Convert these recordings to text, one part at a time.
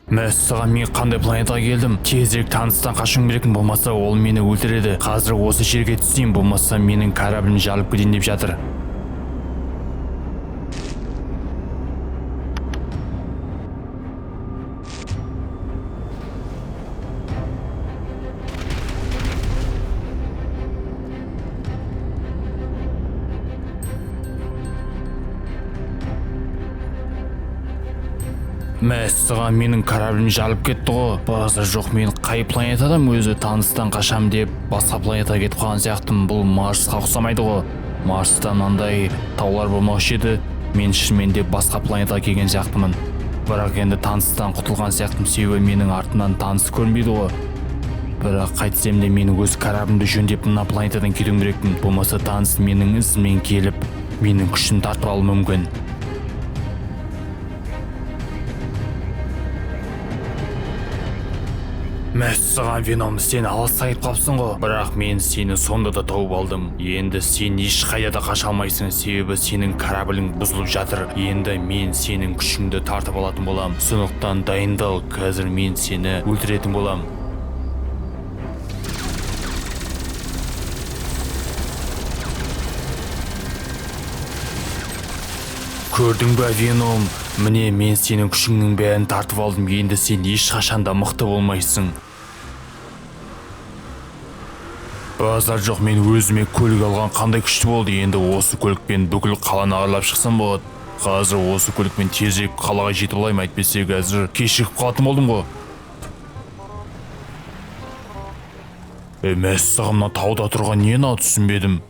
Мәссаған, мен қандай планетаға келдім? Тезірек Таностан қашуым керекпін, болмаса ол мені өлтіреді. Қазір осы жерге түсейін, болмаса менің кораблім жарылып кетейін деп жатыр. Мәссаған, менің кораблім жарылып кетті ғой. Базар жоқ, мен қай планетадамын өзі? Таностан қашам деп басқа планетаға кетіп қалған сияқтымын. Бұл Марсқа ұқсамайды ғой. Марста мынандай таулар болмаушы еді. Мен шынымен де басқа планетаға келген сияқтымын. Бірақ енді Таностан құтылған сияқтымын, себебі менің артымнан Танос көрінбейді ғой. Бірақ қайтсем де мен өз кораблімді жөндеп мына планетадан кетуім керекпін. Болмаса Танос менің ізіммен келіп, менің күшін тартып алуы мүмкін. Мәссаған, Веном, сен алысқа кетіп қалыпсың ғой. Бірақ мен сені сонда да тауып алдым. Енді сен ешқайда да қаша алмайсың, себебі сенің кораблің бұзылып жатыр. Енді мен сенің күшіңді тартып алатын болам. Сондықтан дайындал, қазір мен сені өлтіретін болам. Көрдің бе, Веном? Міне, мен сенің күшіңнің бәрін тартып алдым. Енді сен ешқашан да мықты болмайсың. Базар жоқ, мен өзіме көлік алған қандай күшті болды. Енді осы көлікпен бүкіл қаланы аралап шықсам болады. Қазір осы көлікпен тезірек қалаға жетіп алайын, әйтпесе қазір кешігіп қалатын болдым ғой. Мәссаған, мына тауда тұрған не мынау, түсінбедім.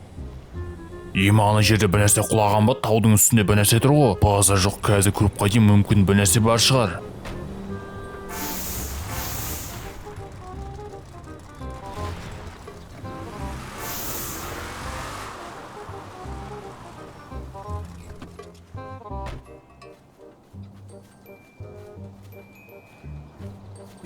Ема, ана жерде бір нәрсе құлаған ба? Таудың үстінде бір нәрсе тұр ғой. Базар жоқ, қазір көріп қайтайын, мүмкін бір нәрсе бар шығар.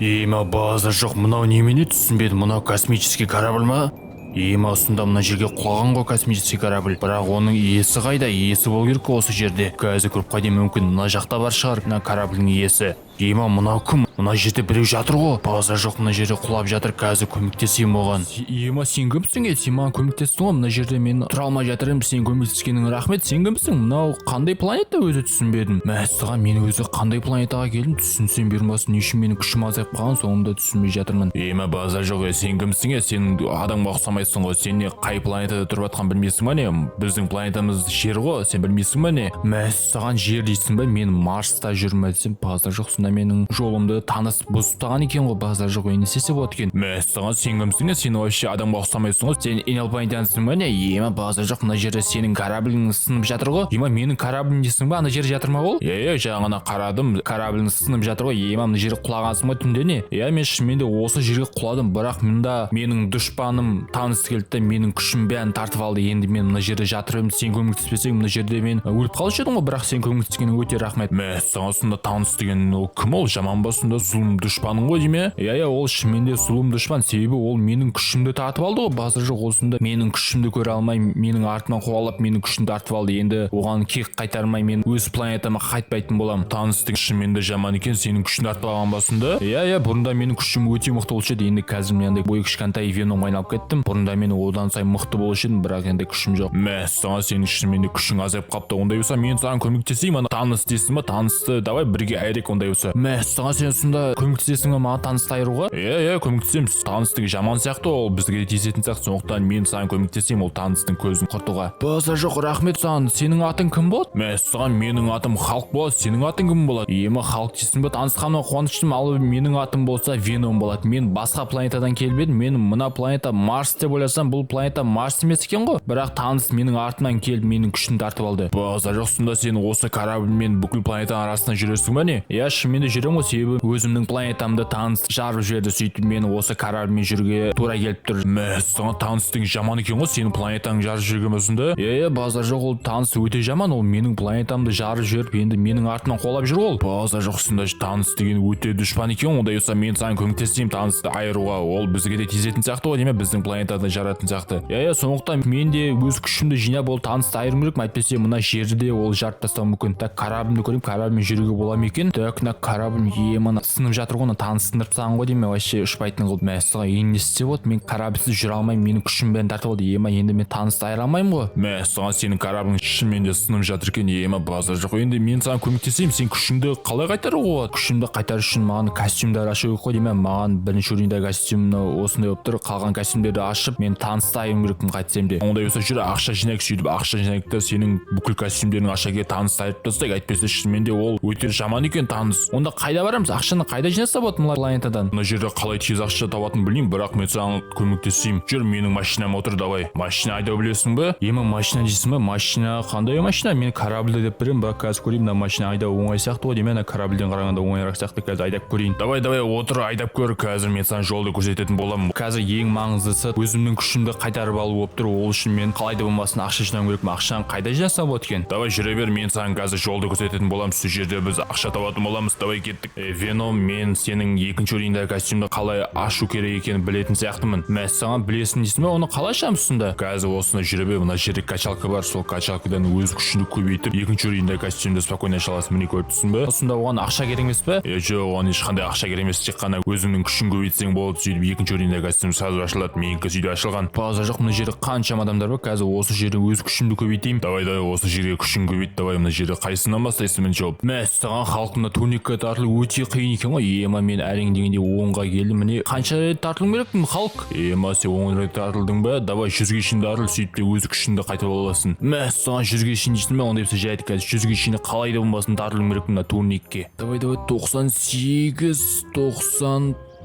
Ема, базар жоқ, мынау немене, түсінбедім. Мынау космический корабль ма? Ема, осында мына жерге құлаған ғой космический корабль. Бірақ оның иесі қайда? Иесі болу керек қой осы жерде. Қазір көріп қайтайын, мүмкін мына жақта бар шығар мына корабльдің иесі. Ема, мынау кім? Мына жерде біреу жатыр ғой. Базар жоқ, мына жерде құлап жатыр. Қазір көмектесейін оған. Ема, сен кімсің? Е, сен маған көмектестің ғой. Мына жерде мен тұра алмай жатыр едім. Сен көмектескеніңе рахмет. Сен кімсің? Мынау қандай планета өзі, түсінбедім. Мәссаған, мен өзі қандай планетаға келдім? Түсінсем бұйырмасын, не үшін менің күшім азайып қалған, соны да түсінбей жатырмын. Ема, базар жоқ, е, сен кімсің? Е, сен адамға ұқсамайсың ғой. Сен не, қай планетада тұрып жатқанын білмейсің ба, не? Біздің планетамыз Жер ғой, сен білмейсің ба, не? Мәссаған, Жер дейсің ба? Мен Марста жүрмін десем, базар жоқ, сонда менің жолымды Танос бұзып тастаған екен ғой. Базар жоқ, енді не істесе болады екен? Мәссаған, сен кімсің? Е, сен вообще адамға ұқсамайсың ғой. Сен инопланетянсың ба, не? Ема, базар жоқ, мына жерде сенің кораблің сынып жатыр ғой. Ема, менің кораблім дейсің ба? Ана жерде жатыр ма ол? Иә, жаңа ғана қарадым, кораблің сынып жатыр ғой. Ема, мына жерге құлағансың ба түнде, не? Иә, мен шынымен де осы жерге құладым, бірақ мында менің дұшпаным Танос келді де, менің күшім бәрін тартып алды. Енді мен мына жерде жатыр едім, сен көмектеспесең, мына жерде мен өліп қалушы едім ғой. Бірақ сен көмектескеніңе өте рахмет. Мәссаған, сонда Танос деген ол кім? Ол жаман ба сонда? Зұлым дұшпаның ғой деме? Иә, ол шынымен де зұлым дұшпан, себебі ол менің күшімді тартып алды ғой. Базар жоқ, осында менің күшімді көре алмай, менің артымнан қуалап, менің күшімді тартып алды. Енді оған кек қайтармай, мен өз планетама қайтпайтын боламын. Танос деген шынымен де жаман екен, сенің күшіңді тартып алған ба сонда? Иә, бұрында менің күшім өте мықты болушы еді. Енді қазір мен андай бойы кішкентай Веномға айналып кеттім. Бұрында мен одан сайын мықты болушы едім, бірақ енді күшім жоқ. Мәссаған, сенің шынымен де күшің азайып қалыпты. Ондай болса, мен саған көмектесейін. Ана Танос дейсің ба? Таносты давай бірге айырайық ондай болса. Мәссаған, сен сонда көмектесесің ба маған Таносты айыруға? Иә, көмектесемін. Танос деген жаман сияқты, ол бізге тиісетін сияқты, сондықтан мен саған көмектесейін ол Таностың көзін құртуға. Базар жоқ, рахмет саған. Сенің атың кім болады? Мәссаған, менің атым Халк болады. Сенің атың кім болады? Ема, Халк дейсің ба? Танысқаныма қуаныштымын. Ал менің атым болса Веном болады. Мен басқа планетадан келіп едім. Мен мына планета Марс деп ойласам, бұл планета Марс емес екен ғой. Бірақ Танос менің артымнан келіп, менің күшімді тартып алды. Базар жоқ, сонда сен осы корабльмен бүкіл планетаның арасында жүресің ба, не? Иә, шынымен де жүремін ғой, себебі өзімнің планетамды Танос жарып жіберді. Сөйтіп мен осы корабльмен жүруге тура келіп тұр. Мәссаған, Танос деген жаман екен ғой, сенің планетаңды жарып жіберген ба сонда? Иә, базар жоқ, ол Танос өте жаман. Ол менің планетамды жарып жіберіп, енді менің артымнан қуалап жүр ол. Базар жоқ, сонда Танос деген өте дұшпан екен. Ондай болса, мен саған көмектесейін Таносты айыруға. Ол бізге де тиісетін сияқты ғой, деме, біздің планетаны жаратын сияқты. Иә, сондықтан мен де өз күшімді жинап, ол Таносты айыруым керек, әйтпесе мына жерді де ол жарып тастауы мүмкін. Так, корабльді көрейін, корабльмен жүруге бола ма екен? Так, мына Корабль, ема, сынып жатыр ғой. Ана Танос сындырып тастаған ғой деймін, вообще ұшпайтын қылып. Мәссаған, енді не істеп болады? Мен корабльсіз жүре алмаймын, менің күшім бәрін тартып алды. Ема, енді мен Таносты айыра алмаймын ғой. Мәссаған, сенің кораблің шынымен де сынып жатыр екен. Ема, базар жоқ, енді мен саған көмектесейін. Сен күшіңді қалай қайтаруға болады? Күшімді қайтару үшін маған костюмдар ашу керек қой деймін. Маған бірінші уровеньдегі костюм мынау осындай болып тұр. Қалған костюмдерді ашып, мен Таносты айыруым керекпін қайтсем де. Ондай болса, жүр, ақша жинайық. Сөйтіп ақша жинайық та, сенің бүкіл костюмдеріңді аша келе, Таносты айырып тастайық. Әйтпесе шынымен де ол өте жаман екен, Танос. Онда қайда барамыз? Ақшаны қайда жинаса болады мына планетадан? Мына жерде қалай тез ақша табатынын білмеймін, бірақ мен саған көмектесейін. Жүр, менің машинама отыр, давай. Машина айдау білесің бе? Ема, машина дейсің ба? Машина, қандай машина? Мен корабльді деп білемін, бірақ қазір көрейін. Мына машина айдау оңай сияқты ғой деймін, ана корабльден қарағанда оңайырақ сияқты. Қазір айдап көрейін. Давай, давай, отыр, айдап көр. Қазір мен саған жолды көрсететін боламын. Қазір ең маңыздысы өзімнің күшімді қайтарып алу болып тұр. Ол үшін мен қалай да болмасын ақша жинауым керекпін. Ақшаны қайда жинасам болады екен? Давай, жүре бер, мен саған қазір жолды көрсететін боламын. Сол жерде біз ақша табатын боламыз. Давай, кеттік. Веном, мен сенің екінші уровеньдегі костюмді қалай ашу керек екенін білетін сияқтымын. Мәссаған, білесің дейсің ба? Оны қалай ашамыз сонда? Қазір осыны, жүре бер, мына жерде качалка бар. Сол качалкадан өз күшіңді көбейтіп, екінші уровеньдегі костюмді спокойно аша аласың. Міне, көріп тұрсың ба? Сонда оған ақша керек емес пе? Жоқ, оған ешқандай ақша керек емес, тек қана өзіңнің күшін көбейтсең болды. Сөйтіп екінші уровеньдегі костюм сразу ашылады. Менікі сөйтіп ашылған. Базар жоқ, мына жерде қаншама адамдар бар. Қазір осы жерде өз күшімді көбейтейін. Давай, давай, осы жерге күшін көбейт. Давай, мына жерде қайсынан бастайсың бірінші болып? Мәссаған, халқымда турникке тартылу өте қиын екен ғой. Ема, мен әрең дегенде 10-ға келдім. Міне, қанша рет тартылуым керекпін, Халк? Ема, сен 10 рет тартылдың ба? Давай, 100-ге шейін тартыл, сөйтіп те өз күшіңді қайтарып аласың. Мәссаған, 100-ге шейін дейсің бе? Ондай болса, жарайды, қазір 100-ге шейін қалай да болмасын тартылуым керек мына турникке. Давай, давай, 98,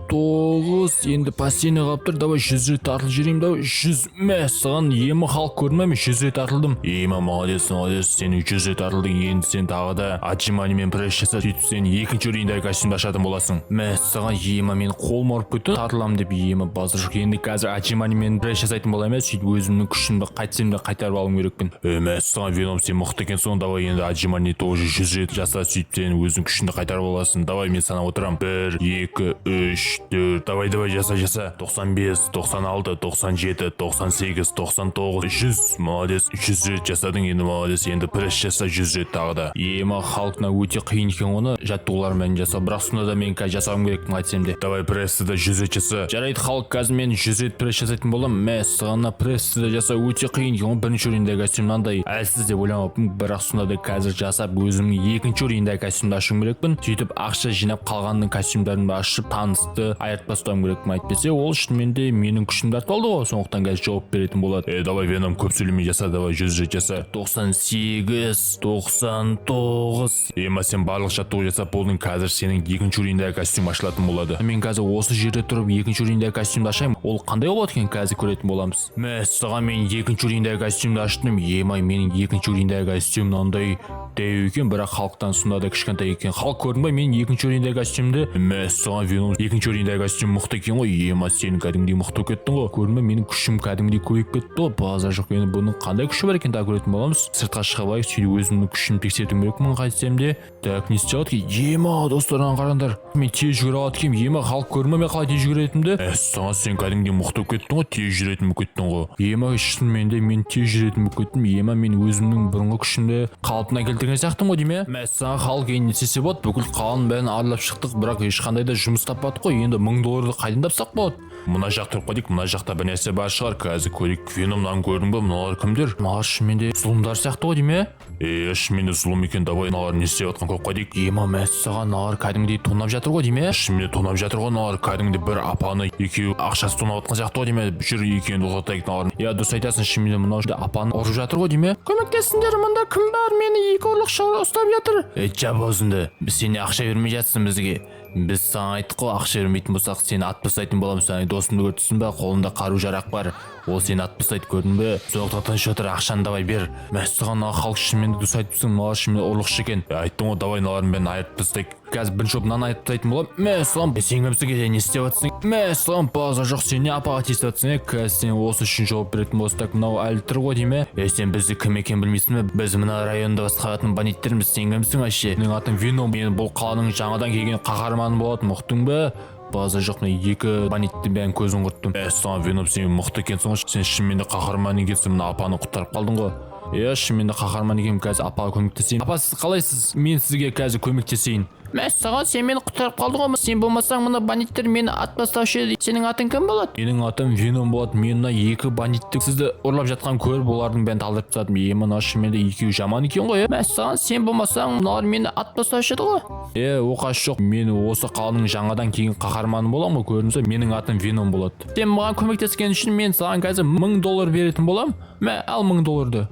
99, енді последний қалып тұр. Давай, 100 рет тартылып жіберейін. Давай, 100. Мәссаған, ема, Халк, көрдің бе, мен 100 рет тартылдым. Ема, молодец, молодец, сен 100 рет тартылдың. Енді сен тағы да отжимание мен пресс жаса, сөйтіп сен екінші уровеньдегі костюмді ашатын боласың. Мәссаған, ема, мен қолым ауырып кетті тартыламын деп. Ема, базар жоқ, енді қазір отжимание мен пресс жасайтын боламын, иә. Сөйтіп өзімнің күшімді қайтсем де қайтарып алуым керекпін. Мәссаған, Веном, сен мықты екенсің ғой. Давай, енді отжимание тоже 100 рет жаса, сөйтіп сен өзің күшіңді қайтарып аласың. Давай, мен санап отырамын: бір, екі, үш, төрт. Давай, давай, жаса, жаса. 95, 96, 97, 98, 99, 100. Молодец, 100 рет жасадың енді, молодец. Енді пресс жаса 100 рет тағы да. Ема, халқына өте қиын екен оны жаттығулармен жасау, бірақ сонда да мен қазір жасауым керекпін қайтсем де. Давай, прессті де 100 рет жаса. Жарайды, халық, қазір мен 100 рет пресс жасайтын боламын. Мәссаған, прессті де жасау өте қиын екен ғой. Бірінші уровеньдегі костюм мынандай әлсіз деп ойламаппын, бірақ сонда да қазір жасап, өзімнің екінші уровеньдегі костюмді ашуым керекпін. Сөйтіп ақша жинап, қалғанның костюмдерін ашып, Таносты айырып тастауым керекпін. Әйтпесе ол шынымен де менің күшімді артып алды ғой, сондықтан қазір жауап беретін болады. Давай, Веном, көп сөйлемей жаса, давай, 100 рет жаса. 98, 99. Ема, сен барлық жаттығу жасап болдың. Қазір сенің екінші уровеньдегі костюм ашылатын болады. Мен қазір осы жерде тұрып екінші уровеньдегі костюмді ашаймын. Ол қандай болады екен, қазір көретін боламыз. Мәссаған, мен екінші уровеньдегі костюмді аштым. Ема, менің екінші уровеньдегі костюм мынандай дәу екен, бірақ Халктан сонда да кішкентай екен. Халк, көрдің ба менің екінші уровеньдегі костюмді? Мәссаған, Веном, екінші уровеньдегі костюм мықты екен ғой. Ема, сен кәдімгідей мықты болып кеттің ғой. Көрдің ба, менің күшім кәдімгідей көбейіп кетті ғой. Базар жоқ, енді бұның қандай күші бар екен, тағы көретін боламыз. Сыртқа шығып алайық, сөйтіп өзімнің күшімді тексертуім керекпін қайтсем де. Так, не істей алады екен? Ема, достар, мынаны қараңдар, мен тез жүгіре алады екенмін. Ема, Халк, көрдің ба мен қалай тез жүгіретінімді? Мәссаған, сен кәдімгідей мықты болып кеттің ғой, тез жүретін болып кеттің ғой. Ема, шынымен де мен тез жүретін болып кеттім. Ема, мен өзімнің бұрынғы күшімді қалпына келтірген сияқтымын ғой деймін, иә. Мәссаған, халық, енді не істесе болады? Бүкіл қаланың бәрін аралап шықтық, бірақ ешқандай да жұмыс таппадық қой. Енді 1000 долларды қайдан тапсақ болады? Мына жақта тұрып қалайық, мына жақта бір нәрсе бар шығар, қазір көрейік. Веном, мынаны көрдің ба? Мыналар кімдер? Мыналар шынымен де зұлымдар сияқты ғой деймін, иә. Шынымен де зұлым екен. Давай, мыналар не істеп жатқан, көріп қайтайық. Ема, мәссаған, мыналар кәдімгідей тонап жатыр ғой деймін, иә. Шынымен де тонап жатыр ғой мыналар. Кәдімгідей бір апаны екеуі ақшасы тонап жатқан сияқты ғой деймін. Жүр, екеуін тоқтатайық мыналарын. Иә, дұрыс айтасың, шынымен де мынау жерде апаны ұрып жатыр ғой деймін, иә. Көмектесіңдер, мында кім бар? Мені екі ұрлықшы ұстап жатыр. Е, жап аузыңды, сен ақша бермей жатсың бізге. Біз саған айттық қой, ақша бермейтін болсақ, сені атып тастайтын боламыз. Ана досымды көріп тұрсың ба? Қолында қару жарақ бар, ол сені атып тастайды, көрдің бе? Сондықтан тыныш отыр, ақшаны давай бер. Мәссаған, мына халық, шынымен де дұрыс айтыпсың, мыналар шынымен ұрлықшы екен. Айттым ғой, давай, мыналардың бәрін айырып тастайық. Қазір бірінші болып мынаны айтып тастайтын боламын. Мәссаған, сен кімсің? Е, не істеп жатсың? Мәссаған, базар жоқ, сен не апаға тиісіп жатсың? Е, қазір сен осы үшін жауап беретін болсаң. Так, мынау әлі тұр ғой деймін. Е, сен бізді кім екенін білмейсің бе? Біз мына районды басқаратын бандиттерміз. Сен кімсің вообще? Менің атым Веном, мен бұл қаланың жаңадан келген қаһарманы болатын, ұқтың ба? Базар жоқ, мына екі бандиттің бәрін көзін құрттым. Мәссаған, Веном, сен мықты екенсің ғой, сен шынымен де қаһарман екенсің, мына апаны құтқарып қалдың ғой. Иә, шынымен де қаһарман екенмін. Қазір апаға көмектесейін. Апа, сіз қалайсыз? Мен сізге қазір көмектесейін. Мәссаған, сен мені құтқарып қалдың ғой. Сен болмасаң, мына бандиттер мені атып тастаушы еді. Сенің атың кім болады? Менің атым Веном болады. Мен мына екі бандитті сізді ұрлап жатқан көріп, олардың бәрін талдырып тастадым. Е, мына шынымен де екеуі жаман екен ғой, е. Мәссаған, сен болмасаң, мыналар мені атып тастаушы еді ғой. Е, оқасы жоқ, мен осы қаланың жаңадан келген қаһарманы боламын ғой, көрдіңіз бе? Менің атым Веном болады. Сен маған көмектескен үшін мен саған қазір 1000 доллар беретін боламын. Мә, ал 1000 долларды.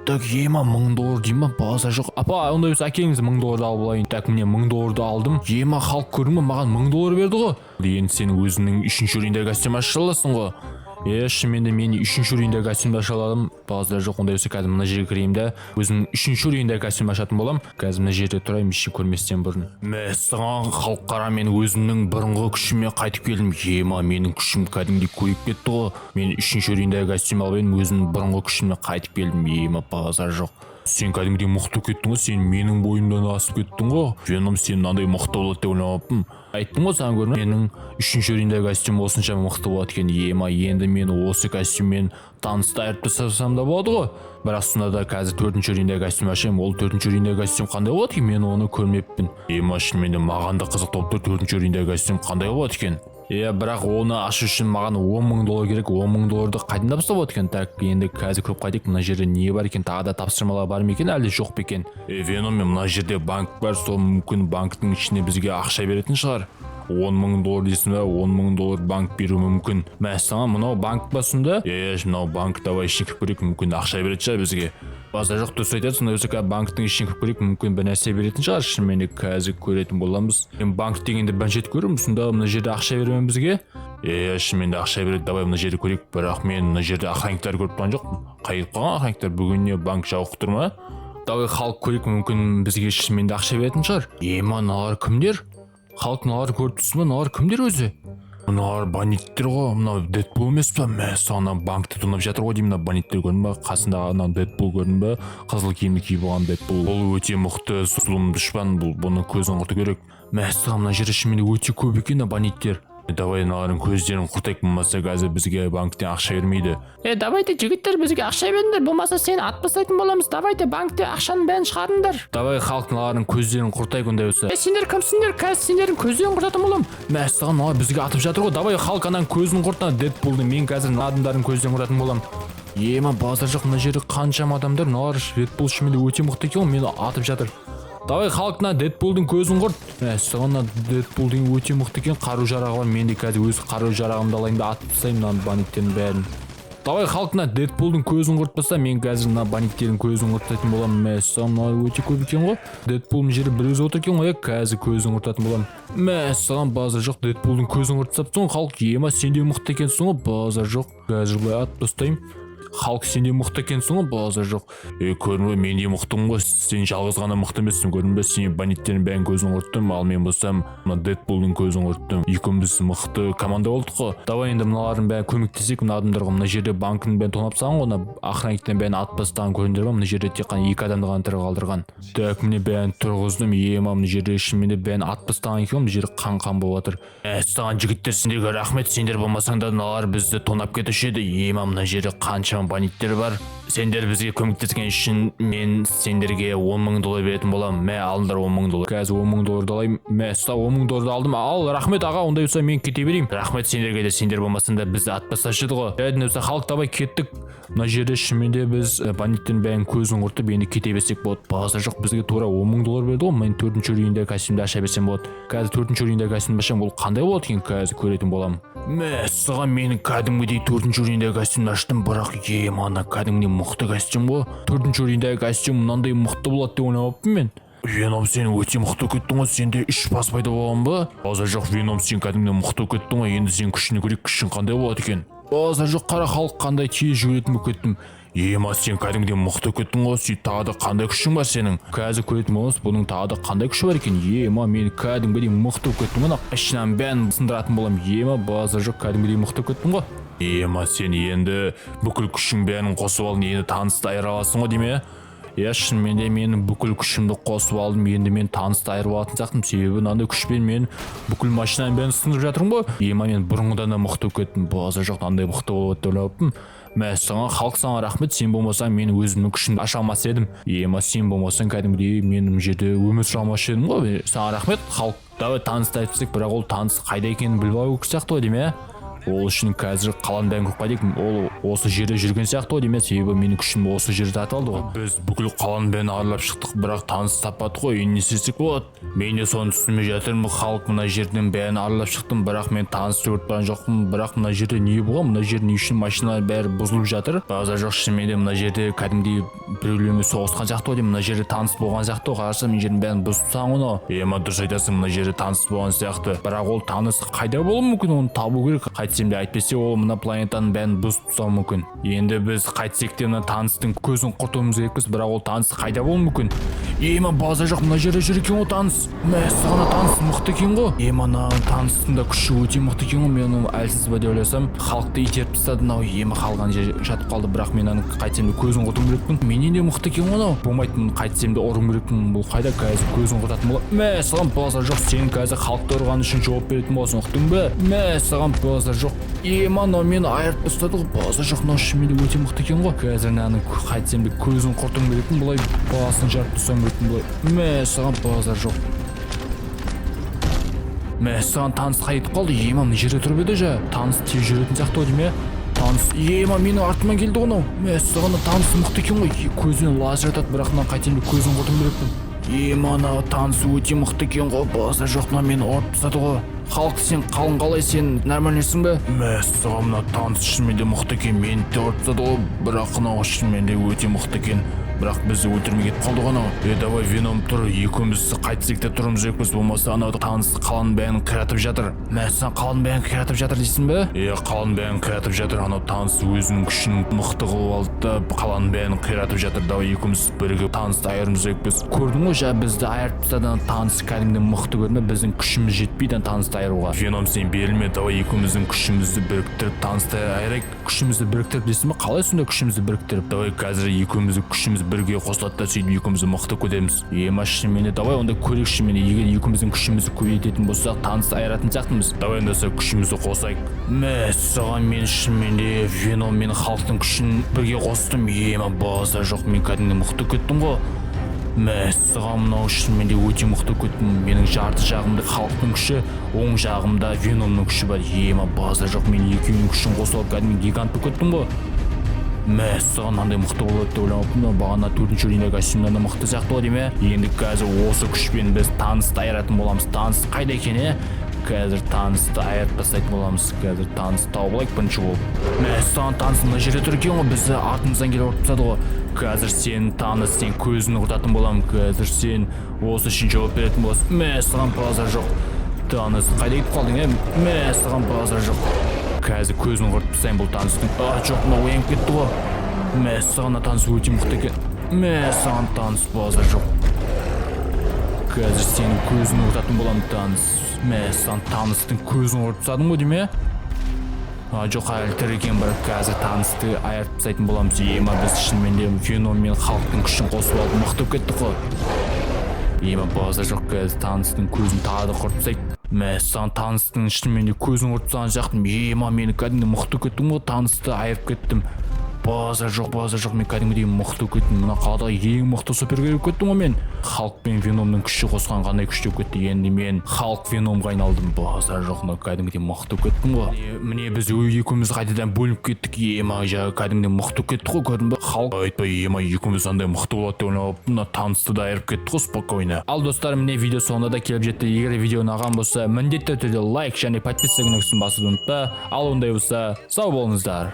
Так, ема, 1000 доллар дей ма? Базар жоқ, апа, ондай болса әкеліңіз, 1000 долларды алып алайын. Так, міне, 1000 долларды алдым. Ема, халық, көрдің бе, маған 1000 доллар берді ғой. Енді сен өзіңнің үшінші уровеньдегі костюм аша аласың ғой. Е, шынымен де мен үшінші уровеньдегі костюмді аша аламын. Базар жоқ, ондай болса қазір мына жерге кірейін да, өзімнің үшінші уровеньдегі костюм ашатын боламын. Қазір мына жерде тұрайын ешкім көрместен бұрын. Мәссаған, халық, қара, мен өзімнің бұрынғы күшіме қайтып келдім. Ема, менің күшім кәдімгідей көбейіп кетті ғой. Мен үшінші уровеньдегі костюм алып едім, өзімнің бұрынғы күшіме қайтып келдім. Ема, базар жоқ, сен кәдімгідей мықты кеттің ғой, сен менің бойымнан асып кеттің ғой. Веном, сен мынандай мықты болады деп ойламаппын. Айттым ғой саған, көрдің бе, менің үшінші уровеньдегі костюм осынша мықты болады екен. Ема, енді мен осы костюммен танысты айырып тастасам да болады ғой. Бірақ сонда да қазір төртінші уровеньдегі костюм ашайын. Ол төртінші уровеньдегі костюм қандай болады екен, мен оны көрмеппін. Ема, шынымен де маған да қызық болып тұр, төртінші уровеньдегі костюм қандай болады екен. Иә, бірақ оны ашу үшін маған 10 000 доллар керек. 10 000 долларды қайдан тапса болады екен? Так, енді қазір көріп қайтайық, мына жерде не бар екен, тағы да тапсырмалар бар ма екен, әлде жоқ па екен? Е, Веном, мен мына жерде банк бар, сол мүмкін банктің ішіне бізге ақша беретін шығар. 10 000 доллар дейсің ба? 10 000 доллар банк беруі мүмкін. Мәссаған, мынау банк па сонда? Е, мынау банк, давай ішіне кіріп көрейік, мүмкін ақша беретін шығар бізге. Базар жоқ, дұрыс айтасың. Өзі қазір банктің ішіне кіріп көрейік, мүмкін бір нәрсе беретін шығар. Шынымен де қазір көретін боламыз. Мен банк дегенді бірінші рет көремін. Сонда мына жерде ақша бере ме бізге? Е, шынымен де ақша береді. Давай мына жерді көрейік. Бірақ мен мына жерде охранниктар көріп тұрған жоқпын. Қайда кетіп қалған охранниктар? Бүгін не, банк жабық тұр ма? Давай, халық, көрейік, мүмкін бізге шынымен де ақша беретін шығар. Ема, мыналар кімдер? Халық, мыналарды көріп тұрсың ба? Мыналар кімдер өзі? Мыналар бандиттер ғой. Мынау Дэдпул емес па? Мәссаған, ана банкті тонап жатыр ғой деймін. Мына бандиттер көрдің ба? Қасындағы анау Дэдпул көрдің ба? Қызыл киімді киіп алған Дэдпул. Бұл өте мықты сұлым дұшпан бұл, бұның көзін құрту керек. Мәссаған, мына жерде шынымен де өте көп екен мына бандиттер. Давай мыналардың көздерін құртайық, болмаса қазір бізге банктен ақша бермейді. Е, давайте, жігіттер, бізге ақша беріңдер, болмаса сені атып тастайтын боламыз. Давайте, банкте ақшаның бәрін шығарыңдар. Давай, халық, мыналардың көздерін құртайық ондай болса. Е, сендер кімсіңдер? Қазір сендердің көздерін құртатын боламын. Мәссаған, мыналар бізге атып жатыр ғой. Давай, халық, ананың көзін құрт, ана Дэдпулды. Мен қазір мына адамдардың көздерін құртатын боламын. Ема, базар жоқ, мына жерде қаншама адамдар. Мыналар, Дэдпул шынымен де өте мықты екен ғой, мені атып жатыр. Давай, халық, мына Дэдпулдың көзін құрт. Мәссаған, мына Дэдпул деген өте мықты екен, қару жарағы бар. Мен де қазір өз қару жарағымды алайын да, атып тастаймын мына бандиттердің бәрін. Давай, халық, мына Дэдпулдың көзін құртпаса, мен қазір мына бандиттердің көзін құртатын боламын. Мәссаған, мыналар өте көп екен ғой. Дэдпул мына жерде бір өзі отыр екен ғой, иә. Қазір көзін құртатын боламын. Мәссаған, базар жоқ, Дэдпулдың көзін құртып тастапсың ғой, халық. Ема, сен де мықты екенсің ғой. Базар жоқ, қазір былай атып тастаймын. Халық, сен де мықты екенсің ғой. Базар жоқ. Е, көрдің бе, мен де мықтымын ғой, сен жалғыз ғана мықты емессің. Көрдің бе, сен бандиттердің бәрін көзін құрттым, ал мен болсам мына Дэдпулдың көзін құрттым. Екеуміз мықты команда болдық қой. Давай енді мыналардың бәрін көмектесейік мына адамдарға. Мына жерде банктің бәрін тонап тастаған ғой, мына охранниктің бәрін атып тастаған, көрдіңдер ма? Мына жерде тек қана екі адамды ғана тірі қалдырған. Так, міне, бәрін тұрғыздым. Ема, мына жерде шынымен де бәрін атып тастаған екен ғой, мына жерде қан қан болып жатыр. Мәссаған, жігіттер, сендерге рахмет. Сендер болмасаңдар, мыналар бізді тонап кетуші еді. Ема, мына жерде қаншама бандиттер бар. Сендер бізге көмектескен үшін мен сендерге 10 000 доллар беретін боламын. Мә, алыңдар 10 000 доллар. Қазір 10 000 долларды алайын. Мә, ұста, 10 000 долларды алдым. Ал, рахмет, аға, ондай болса мен кете берейін. Рахмет сендерге де, сендер болмасаңдар, бізді атып тастаушы еді ғой. Жарайды, болса, халық, давай кеттік. Мына жерде шынымен де біз бандиттердің бәрін көзін құртып, енді кете берсек болады. Базар жоқ, бізге тура 10 000 доллар берді ғой. Мен төртінші уровеньдегі костюмді аша берсем болады. Қазір төртінші уровеньдегі костюмді ашсам, ол қандай болады екен, қазір көретін боламын. Мәссаған, мен кәдімгідей төртінші уровеньдегі костюмді аштым, бірақ ема, ана кәдімгідей мықты костюм ғой. Төртінші уровеньдегі костюм мынандай мықты болады деп ойламаппын мен. Веном, сен өте мықты кеттің ғой, сенде үш бас пайда болған ба? Базар жоқ, Веном, сен кәдімгідей мықты кеттің ғой, енді сен күшіне көрейік, күшің қандай болады екен. Базар жоқ, қара, халық, қандай тез жүгіретін болып кеттім. Ема, сен кәдімгідей мықты кеттің ғой, сөйтіп тағы да қандай күшің бар сенің? Қазір көретін боламыз, бұның тағы да қандай күші бар екен. Ема, мен кәдімгідей мықты болып кеттім ғой, мына ішінен бәрін сындыратын боламын. Ема, базар жоқ, кәдімгідей мықты болып кеттім ғой. Ема, сен енді бүкіл күшің бәрін қосып алдың, енді танысты айыра аласың ғой деме? Иә, шынымен де мен бүкіл күшімді қосып алдым, енді мен танысты айырып алатын сияқтымын, себебі мынандай күшпен мен бүкіл машинаның бәрін сындырып жатырмын ғой. Ема, мен бұрынғыдан да мықты болып кеттім. Базар жоқ, мынандай мықты болады деп ойламаппын. Мәссаған, Халк, саған рахмет. Сен болмасаң, мен өзімнің күшімді аша алмас едім. Ема, сен болмасаң, кәдімгідей мен мына жерде өмір сүре алмас едім ғой. Саған рахмет, Халк. Давай, танысты айтып, бірақ ол таныс қайда екенін біліп алу керек сияқты ғой деймін, иә. Ол үшін қазір қаланың бәрін көріп қайтайық. Ол осы жерде жүрген сияқты ғой деймін, иә, себебі менің күшім осы жерде аталды ғой. Біз бүкіл қаланың бәрін аралап шықтық, бірақ таныс таппадық қой. Енді не істесек болады? Мен де соны түсінбей жатырмын, Халк. Мына жердің бәрін аралап шықтым, бірақ мен танысты көріп тұрған жоқпын. Бірақ мына жерде не болған? Мына жерде не үшін машиналар бәрі бұзылып жатыр? Базар жоқ, шынымен де мына жерде кәдімгідей біреулермен соғысқан сияқты ғой деймін. Мына жерде таныс болған сияқты ғой. Қараса, мына жердің бәрін бұзып тастаған ғой мынау. Ема, дұрыс айтасың, мына жерде таныс болған сияқты. Бірақ ол таныс қайда болуы мүмкін? Оны табу керек. Қайтсем де, әйтпесе ол мына планетаның бәрін бұзып тастауы мүмкін. Енді біз қайтсек те, мына таныстың көзін құртуымыз керекпіз. Бірақ ол таныс қайда болуы мүмкін? Ема, базар жоқ, мына жерде жүр екен ғой таныс. Мәссаған, таныс мықты екен ғой. Ема, мына таныстың да күші өте мықты екен ғой. Мен оны әлсіз ба деп ойласам, Халықты итеріп тастады мынау. Ема, қалған жер жатып қалды. Бірақ мен аны қайтсем де көзін құртуым керекпін. Менен де мықты екен ғой мынау. Болмайды, мұны қайтсем де ұру керекпін. Бұл қайда? Қазір көзін құртатын болады. Мәссаған, базар жоқ, сен қазір халықты ұрған үшін жауап беретін боласың, ұқтың ба? Мәссаған, базар жоқ. Ема, мынау мені айырып тастады ғой. Базар жоқ, мынау шынымен де өте мықты екен ғой. Қазір мынаны қайтсем де көзін құртуым керекпін. Былай басын жарып тастауым керекпін былай. Мәссаған, базар жоқ. Мәссаған, таныс қайтып қалды. Ема, мына жерде тұрып еді жа. Таныс тез жүретін сияқты ғой деймін, иә. Таныс, ема, менің артымнан келді ғой мынау. Мәссаған, таныс мықты екен ғой. Көзінен лазер атады, бірақ мынаны қайтсем де көзін құртуым керекпін. Ема, ана таныс өте мықты екен ғой. Базар жоқ, мына мені ұрып тастады ғой. Халк, сен қалың қалай, сен нормальныйсың ба? Мәссаған, мына таныс шынымен де мықты екен, мені де ұрып тастады ғой. Бірақ мынау шынымен де өте мықты екен, бірақ бізді өлтірмей кетіп қалды ғой анау. Е, давай, Веном, тұр, екеуміз қайтсек те тұруымыз керекпіз, болмаса анау таныс қаланың бәрін қиратып жатыр. Мәссаған, қаланың бәрін қиратып жатыр дейсің бе? Е, қаланың бәрін қиратып жатыр. Анау таныс өзінің күшін мықты қылып алды да, қаланың бәрін қиратып жатыр. Давай, екеуміз бірігіп танысты айыруымыз керекпіз. Көрдің ғой, жаңа бізді айырып тастады ана таныс. Кәдімгідей мықты, көрдің бе? Біздің күшіміз жетпейді ана танысты айыруға. Веном, сен берілме. Давай, екеуміздің күшімізді біріктіріп, танысты айырайық. Күшімізді біріктіріп дейсің бе? Қалай сонда күшімізді біріктіріп? Давай, қазір екеуміздің күшіміз бірге қосылады да, сөйтіп екеуміз мықты көтереміз. Ема, шынымен де, давай онда көрейік. Шынымен де, егер екеуміздің күшімізді көбейтетін болсақ, танысты айыратын сияқтымыз. Давай онда күшімізді қосайық. Мәссаған, мен шынымен де Веном мен Халктың күшін бірге қостым. Ема, базар жоқ, мен кәдімгі мықты кеттім ғой. Мәссаған, мынау шынымен де өте мықты кеттім. Менің жарты жағымда Халктың күші, оң жағымда Веномның күші бар. Ема, базар жоқ, мен екеуінің күшін қосып алып, кәдімгі гигант болып кеттім ғой. Мәссаған, мынандай мықты болады деп ойламаппын. Мынау бағана төртінші уровеньдегі костюмнан да мықты сияқты ғой деймін, иә. Енді қазір осы күшпен біз танысты айыратын боламыз. Таныс қайда екен, иә? Қазір танысты айырып тастайтын боламыз. Қазір танысты тауып алайық бірінші болып. Мәссаған, таныс мына жерде тұр екен ғой. Бізді артымыздан келіп ұрып тастады ғой. Қазір сен, таныс, сен көзін құртатын боламын. Қазір сен осы үшін жауап беретін боласың. Мәссаған, базар жоқ. Таныс, қайда кетіп қалдың, е? Мәссаған, базар жоқ, қазір көзін құртып тастаймын бұл таныстың. А, жоқ, мынау оянып кетті ғой. Мәссаған, мына таныс өте мықты екен. Мәссаған, таныс, базар жоқ, қазір сенің көзін құртатын боламын, таныс. Мәссаған, таныстың көзін құртып тастадым ғой деймін, иә. А, жоқ, әлі тірі екен, бірақ қазір танысты айырып тастайтын боламыз. Ема, біз шынымен де Веном мен Халктың күшін қосып алып, мықты болып кеттік қой. Ема, базар жоқ, қазір таныстың көзін тағы да құртып тастайды. Мәссаған, таныстың шынымен де көзін құртып тастаған сияқтымын. Ема, мен кәдімгі мықты кеттім ғой, танысты айырып кеттім. Базар жоқ, базар жоқ, мен кәдімгідей мықты кеттім. Мына қаладағы ең мықты супергерой болып кеттім ғой мен. Халк пен Веномның күші қосқан қандай күшті болып кетті. Енді мен Халк Веномға айналдым. Базар жоқ, мынау кәдімгідей мықты болып кеттім ғой. Міне, біз екеуміз қайтадан бөлініп кеттік. Ема, жаңа кәдімгідей мықты болып кеттік қой, көрдің бе, Халк? Айтпа, ема, екеуміз андай мықты болады деп ойламаппын. Мына танысты да айырып кетті ғой спокойно. Ал, достар, міне, видео соңына да келіп жетті. Егер видео ұнаған болса, міндетті түрде лайк және подписка кнопкасын басуды ұмытпа. Ал ондай болса, сау болыңыздар.